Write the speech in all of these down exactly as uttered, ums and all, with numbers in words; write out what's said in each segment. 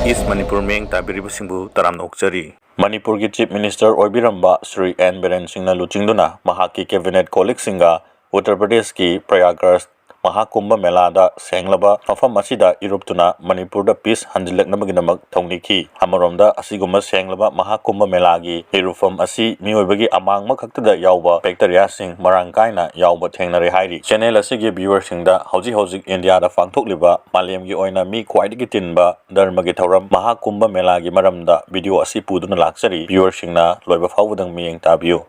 ꯏꯁ ꯃꯅꯤꯄꯨꯔ ꯃꯤꯠꯌꯦꯡ ꯇꯥꯕꯤꯔꯤꯕꯁꯤꯡꯕꯨ ꯇꯔꯥꯝꯅ ꯑꯣꯛꯆꯔꯤ꯫ ꯃꯅꯤꯄꯨꯔꯒꯤ Chief Minister ꯑꯣꯏꯕꯤꯔꯝꯕ ꯁ꯭ꯔꯤ ꯑꯦꯟ ꯕꯤꯔꯦꯟ ꯁꯤꯡꯅ ꯂꯨꯆꯤꯡꯗꯨꯅ ꯃꯍꯥꯛꯀꯤ cabinet colleagueꯁꯤꯡꯒ ꯎꯠꯇꯔ ꯄ꯭ꯔꯗꯦꯁꯀꯤ ꯄ꯭ꯔꯌꯥꯒ꯭ꯔꯥꯖ ꯃꯍꯥꯀꯨꯝꯚ ꯃꯦꯂꯥꯗ ꯁꯦꯡꯂꯕ ꯃꯐꯝ ꯑꯁꯤꯗ ꯏꯔꯨꯞꯇꯨꯅ ꯃꯅꯤꯄꯨꯔꯗ peace ꯍꯟꯖꯤꯜꯂꯛꯅꯕꯒꯤꯗꯃꯛ ꯊꯧꯅꯤꯈꯤ꯫ ꯑꯃꯔꯣꯝꯗ, ꯑꯁꯤꯒꯨꯝꯕ ꯁꯦꯡꯂꯕ ꯃꯍꯥꯀꯨꯝꯚ ꯃꯦꯂꯥꯒꯤ ꯏꯔꯨꯞꯐꯝ ꯑꯁꯤ ꯃꯤꯑꯣꯏꯕꯒꯤ ꯑꯃꯥꯡꯕ ꯈꯛꯇꯗ ꯌꯥꯎꯕ bacteriaꯁꯤꯡ ꯃꯔꯥꯡ ꯀꯥꯏꯅ ꯌꯥꯎꯕ ꯊꯦꯡꯅꯔꯦ ꯍꯥꯏꯔꯤ꯫ Channel ꯑꯁꯤꯒꯤ viewerꯁꯤꯡꯗ ꯍꯧꯖꯤꯛ ꯍꯧꯖꯤꯛ ꯏꯟꯗꯤꯌꯥꯗ ꯄꯥꯡꯊꯣꯛꯂꯤꯕ ꯃꯥꯂꯦꯝꯒꯤ ꯑꯣꯏꯅ ꯃꯤ ꯈ꯭ꯋꯥꯏꯗꯒꯤ ꯇꯤꯟꯕ ꯙꯔꯃꯒꯤ ꯊꯧꯔꯝ ꯃꯍꯥꯀꯨꯝꯚ ꯃꯦꯂꯥꯒꯤ ꯃꯔꯝꯗ video ꯑꯁꯤ ꯄꯨꯗꯨꯅ ꯂꯥꯛꯆꯔꯤ꯫ Viewerꯁꯤꯡꯅ ꯂꯣꯏꯕ ꯐꯥꯎꯕꯗꯪ ꯃꯤꯠꯌꯦꯡ ꯇꯥꯕꯤꯌꯨ꯫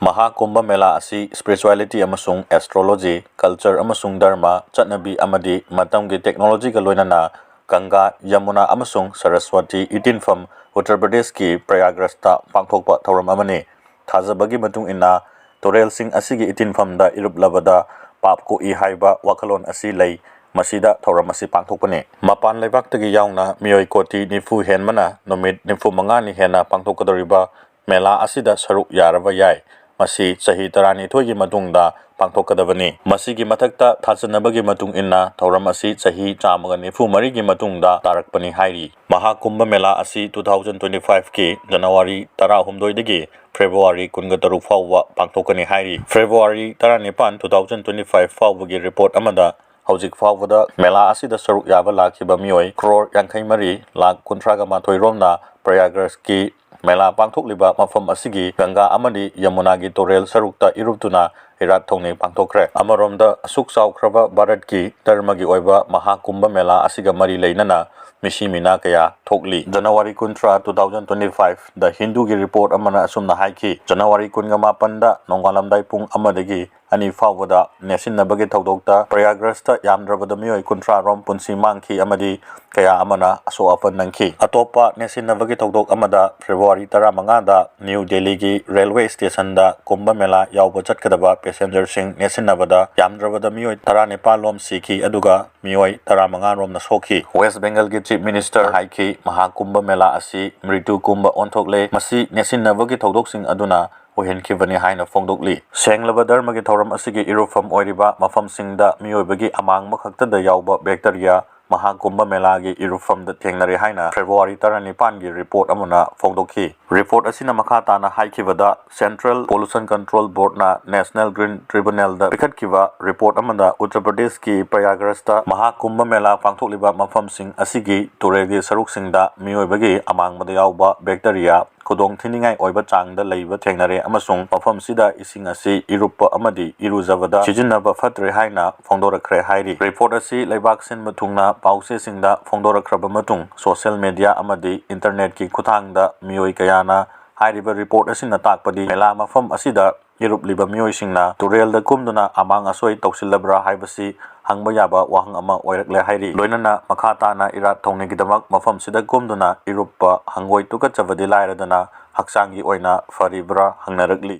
ꯃꯍꯥꯀꯨꯝꯚ ꯃꯦꯂꯥ ꯑꯁꯤ spirituality ꯑꯃꯁꯨꯡ astrology, culture ꯑꯃꯁꯨꯡ ꯙꯔꯃ, ꯆꯠꯅꯕꯤ ꯑꯃꯗꯤ ꯃꯇꯝꯒꯤ technologyꯒ ꯂꯣꯏꯅꯅ ꯒꯪꯒꯥ, ꯌꯃꯨꯅꯥ ꯑꯃꯁꯨꯡ ꯁꯔꯁꯋꯇꯤ ꯏꯇꯤꯟꯐꯝ ꯎꯠꯇꯔ ꯄ꯭ꯔꯗꯦꯁꯀꯤ ꯄ꯭ꯔꯌꯥꯒ꯭ꯔꯥꯖꯇ ꯄꯥꯡꯊꯣꯛꯄ ꯊꯧꯔꯝ ꯑꯃꯅꯤ꯫ ꯊꯥꯖꯕꯒꯤ ꯃꯇꯨꯡ ꯏꯟꯅ, ꯇꯨꯔꯦꯜꯁꯤꯡ ꯑꯁꯤꯒꯤ ꯏꯇꯤꯟꯐꯝꯗ ꯏꯔꯨꯞꯂꯕꯗ ꯄꯥꯞ ꯀꯣꯛꯏ ꯍꯥꯏꯕ ꯋꯥꯈꯜꯂꯣꯟ ꯑꯁꯤ ꯂꯩ꯫ ꯃꯁꯤꯗ ꯊꯧꯔꯝ ꯑꯁꯤ ꯄꯥꯡꯊꯣꯛꯄꯅꯤ꯫ ꯃꯄꯥꯟ ꯂꯩꯕꯥꯛꯇꯒꯤ ꯌꯥꯎꯅ ꯃꯤꯑꯣꯏ ꯀꯣꯇꯤ ꯅꯤꯐꯨ ꯍꯦꯟꯕꯅ ꯅꯨꯃꯤꯠ ꯅꯤꯐꯨ ꯃꯉꯥꯅꯤ ꯍꯦꯟꯅ ꯄꯥꯡꯊꯣꯛꯀꯗꯧꯔꯤꯕ ꯃꯦꯂꯥ ꯑꯁꯤꯗ ꯁꯔꯨꯛ ꯌꯥꯔꯕ ꯌꯥꯏ꯫ ꯃꯁꯤ ꯆꯍꯤ ꯇꯔꯥꯅꯤꯊꯣꯏꯒꯤ ꯃꯇꯨꯡꯗ ꯄꯥꯡꯊꯣꯛꯀꯗꯕꯅꯤ꯫ ꯃꯁꯤꯒꯤ ꯃꯊꯛꯇ, ꯊꯥꯖꯅꯕꯒꯤ ꯃꯇꯨꯡ ꯏꯟꯅ, ꯊꯧꯔꯝ ꯑꯁꯤ ꯆꯍꯤ ꯆꯥꯝꯃꯒ ꯅꯤꯐꯨ ꯃꯔꯤꯒꯤ ꯃꯇꯨꯡꯗ ꯇꯥꯔꯛꯄꯅꯤ ꯍꯥꯏꯔꯤ꯫ ꯃꯍꯥꯀꯨꯝꯚ ꯃꯦꯂꯥ ꯑꯁꯤ two thousand twenty fiveꯀꯤ January ꯇꯔꯥꯍꯨꯝꯗꯣꯏꯗꯒꯤ February ꯀꯨꯟꯒ ꯇꯔꯨꯛ ꯐꯥꯎꯕ ꯄꯥꯡꯊꯣꯛꯀꯅꯤ ꯍꯥꯏꯔꯤ꯫ February ꯇꯔꯥꯅꯤꯄꯥꯟ, two thousand twenty five ꯐꯥꯎꯕꯒꯤ report ꯑꯃꯗ ꯍꯧꯖꯤꯛ ꯐꯥꯎꯕꯗ ꯃꯦꯂꯥ ꯑꯁꯤꯗ ꯁꯔꯨꯛ ꯌꯥꯕ ꯂꯥꯛꯈꯤꯕ ꯃꯤꯑꯣꯏ crore ꯌꯥꯡꯈꯩ ꯃꯔꯤ ꯂꯥꯈ ꯀꯨꯟꯊ꯭ꯔꯥꯒ ꯃꯥꯊꯣꯏ ꯔꯣꯝꯅ ꯄ꯭ꯔꯌꯥꯒ꯭ꯔꯥꯖꯀꯤ ꯃꯦꯂꯥ ꯄꯥꯡꯊꯣꯛꯂꯤꯕ ꯃꯐꯝ ꯑꯁꯤꯒꯤ ꯒꯪꯒꯥ ꯑꯃꯗꯤ ꯌꯃꯨꯅꯥꯒꯤ ꯇꯨꯔꯦꯜ ꯁꯔꯨꯛꯇ ꯏꯔꯨꯞꯇꯨꯅ ꯏꯔꯥꯠ ꯊꯧꯅꯤ ꯄꯥꯡꯊꯣꯛꯈ꯭ꯔꯦ꯫ ꯑꯃꯔꯣꯝꯗ, ꯑꯁꯨꯛ ꯆꯥꯎꯈ꯭ꯔꯕ ꯚꯥꯔꯠꯀꯤ ꯙꯔꯃꯒꯤ ꯑꯣꯏꯕ ꯃꯍꯥꯀꯨꯝꯚ ꯃꯦꯂꯥ ꯑꯁꯤꯒ ꯃꯔꯤ ꯂꯩꯅꯅ ꯃꯤꯁꯤ ꯃꯤꯅꯥ ꯀꯌꯥ ꯊꯣꯛꯂꯤ꯫ January ꯀꯨꯟꯊ꯭ꯔꯥ, two thousand twenty fiveꯗ ꯍꯤꯟꯗꯨꯒꯤ report ꯑꯃꯅ ꯑꯁꯨꯝꯅ ꯍꯥꯏꯈꯤ, January ꯀꯨꯟꯒ ꯃꯥꯄꯟꯗ ꯅꯣꯡꯉꯥꯜꯂꯝꯗꯥꯏ ꯄꯨꯡ ꯑꯃꯗꯒꯤ ꯑꯅꯤ ꯐꯥꯎꯕꯗ ꯅꯦꯠꯁꯤꯟꯅꯕꯒꯤ ꯊꯧꯗꯣꯛꯇ ꯄ꯭ꯔꯌꯥꯒ꯭ꯔꯥꯖꯇ ꯌꯥꯝꯗ꯭ꯔꯕꯗ ꯃꯤꯑꯣꯏ ꯀꯨꯟꯊ꯭ꯔꯥ ꯔꯣꯝ ꯄꯨꯟꯁꯤ ꯃꯥꯡꯈꯤ ꯑꯃꯗꯤ ꯀꯌꯥ ꯑꯃꯅ ꯑꯁꯣꯛ ꯑꯄꯟ ꯅꯪꯈꯤ꯫ ꯑꯇꯣꯞꯄ ꯅꯦꯠꯁꯤꯟꯅꯕꯒꯤ ꯊꯧꯗꯣꯛ ꯑꯃꯗ, February ꯇꯔꯥꯃꯉꯥꯗ ꯅ꯭ꯌꯨ ꯗꯦꯜꯂꯤꯒꯤ railway stationꯗ ꯀꯨꯝꯚ ꯃꯦꯂꯥ ꯌꯥꯎꯕ ꯆꯠꯀꯗꯕ passengerꯁꯤꯡ ꯅꯦꯠꯁꯤꯟꯅꯕꯗ ꯌꯥꯝꯗ꯭ꯔꯕꯗ ꯃꯤꯑꯣꯏ ꯇꯔꯥꯅꯤꯄꯥꯜ ꯔꯣꯝ ꯁꯤꯈꯤ, ꯑꯗꯨꯒ ꯃꯤꯑꯣꯏ ꯇꯔꯥꯃꯉꯥ ꯔꯣꯝꯅ ꯁꯣꯛꯈꯤ꯫ West Bengalꯒꯤ Chief Minister ꯍꯥꯏꯈꯤ, ꯃꯍꯥꯀꯨꯝꯚ ꯃꯦꯂꯥ ꯑꯁꯤ ꯃ꯭ꯔꯤꯇꯨ ꯀꯨꯝꯚ ꯑꯣꯟꯊꯣꯛꯂꯦ꯫ ꯃꯁꯤ ꯅꯦꯠꯁꯤꯟꯅꯕꯒꯤ ꯊꯧꯗꯣꯛꯁꯤꯡ ꯑꯗꯨꯅ ꯑꯣꯏꯍꯟꯈꯤꯕꯅꯤ ꯍꯥꯏꯅ ꯐꯣꯡꯗꯣꯛꯂꯤ꯫ ꯁꯦꯡꯂꯕ ꯙꯔꯃꯒꯤ ꯊꯧꯔꯝ ꯑꯁꯤꯒꯤ ꯏꯔꯨꯞꯐꯝ ꯑꯣꯏꯔꯤꯕ ꯃꯐꯝꯁꯤꯡꯗ ꯃꯤꯑꯣꯏꯕꯒꯤ ꯑꯃꯥꯡꯕ ꯈꯛꯇꯗ ꯌꯥꯎꯕ bacteria ꯃꯍꯥ ꯀꯨꯝꯚ ꯃꯦꯂꯥꯒꯤ ꯏꯔꯨꯞꯐꯝꯗ ꯊꯦꯡꯅꯔꯦ ꯍꯥꯏꯅ February ꯇꯔꯥꯅꯤꯄꯥꯟꯒꯤ report ꯑꯃꯅ ꯐꯣꯡꯗꯣꯛꯈꯤ꯫ Report ꯑꯁꯤꯅ ꯃꯈꯥ ꯇꯥꯅ ꯍꯥꯏꯈꯤꯕꯗ, Central Pollution Control Boardꯅ National Green Tribunalꯗ ꯄꯤꯈꯠꯈꯤꯕ report ꯑꯃꯗ ꯎꯠꯇꯔ ꯄ꯭ꯔꯗꯦꯁꯀꯤ ꯄ꯭ꯔꯌꯥꯒ꯭ꯔꯥꯖꯇ ꯃꯍꯥ ꯀꯨꯝꯚ ꯃꯦꯂꯥ ꯄꯥꯡꯊꯣꯛꯂꯤꯕ ꯃꯐꯝꯁꯤꯡ ꯑꯁꯤꯒꯤ ꯇꯨꯔꯦꯜꯒꯤ ꯁꯔꯨꯛꯁꯤꯡꯗ ꯃꯤꯑꯣꯏꯕꯒꯤ ꯑꯃꯥꯡꯕꯗ ꯌꯥꯎꯕ bacteria ꯈꯨꯗꯣꯡ ꯊꯤꯅꯤꯡꯉꯥꯏ ꯑꯣꯏꯕ ꯆꯥꯡꯗ ꯂꯩꯕ ꯊꯦꯡꯅꯔꯦ ꯑꯃꯁꯨꯡ ꯃꯐꯝꯁꯤꯗ ꯏꯁꯤꯡ ꯑꯁꯤ ꯏꯔꯨꯞꯄ ꯑꯃꯗꯤ ꯏꯔꯨꯖꯕꯗ ꯁꯤꯖꯤꯟꯅꯕ ꯐꯠꯇ꯭ꯔꯦ ꯍꯥꯏꯅ ꯐꯣꯡꯗꯣꯔꯛꯈ꯭ꯔꯦ ꯍꯥꯏꯔꯤ꯫ Report ꯑꯁꯤ ꯂꯩꯕꯥꯛ ꯁꯤꯟꯕ ꯊꯨꯡꯅ ꯄꯥꯎꯆꯦꯁꯤꯡꯗ ꯐꯣꯡꯗꯣꯔꯛꯈ꯭ꯔꯕ ꯃꯇꯨꯡ, social media ꯑꯃꯗꯤ internetꯀꯤ ꯈꯨꯠꯊꯥꯡꯗ ꯃꯤꯑꯣꯏ ꯀꯌꯥꯅ ꯍꯥꯏꯔꯤꯕ report ꯑꯁꯤꯅ ꯇꯥꯛꯄꯗꯤ ꯃꯦꯂꯥ ꯃꯐꯝ ꯑꯁꯤꯗ ꯏꯔꯨꯞꯂꯤꯕ ꯃꯤꯑꯣꯏꯁꯤꯡꯅ ꯇꯨꯔꯦꯜꯗ ꯀꯨꯝꯗꯨꯅ ꯑꯃꯥꯡ ꯑꯁꯣꯏ ꯇꯧꯁꯤꯜꯂꯕ꯭ꯔꯥ ꯍꯥꯏꯕꯁꯤ ꯍꯪꯕ ꯌꯥꯕ ꯋꯥꯍꯪ ꯑꯃ ꯑꯣꯏꯔꯛꯂꯦ ꯍꯥꯏꯔꯤ꯫ ꯂꯣꯏꯅꯅ ꯃꯈꯥ ꯇꯥꯅ ꯏꯔꯥꯠ ꯊꯧꯅꯤꯒꯤꯗꯃꯛ ꯃꯐꯝꯁꯤꯗ ꯀꯨꯝꯗꯨꯅ ꯏꯔꯨꯞꯄ ꯍꯪꯒꯣꯏ ꯇꯨꯀꯠꯆꯕꯗꯤ ꯂꯥꯏꯔꯗꯅ ꯍꯛꯆꯥꯡꯒꯤ ꯑꯣꯏꯅ ꯐꯔꯤꯕ꯭ꯔꯥ ꯍꯪꯅꯔꯛꯂꯤ꯫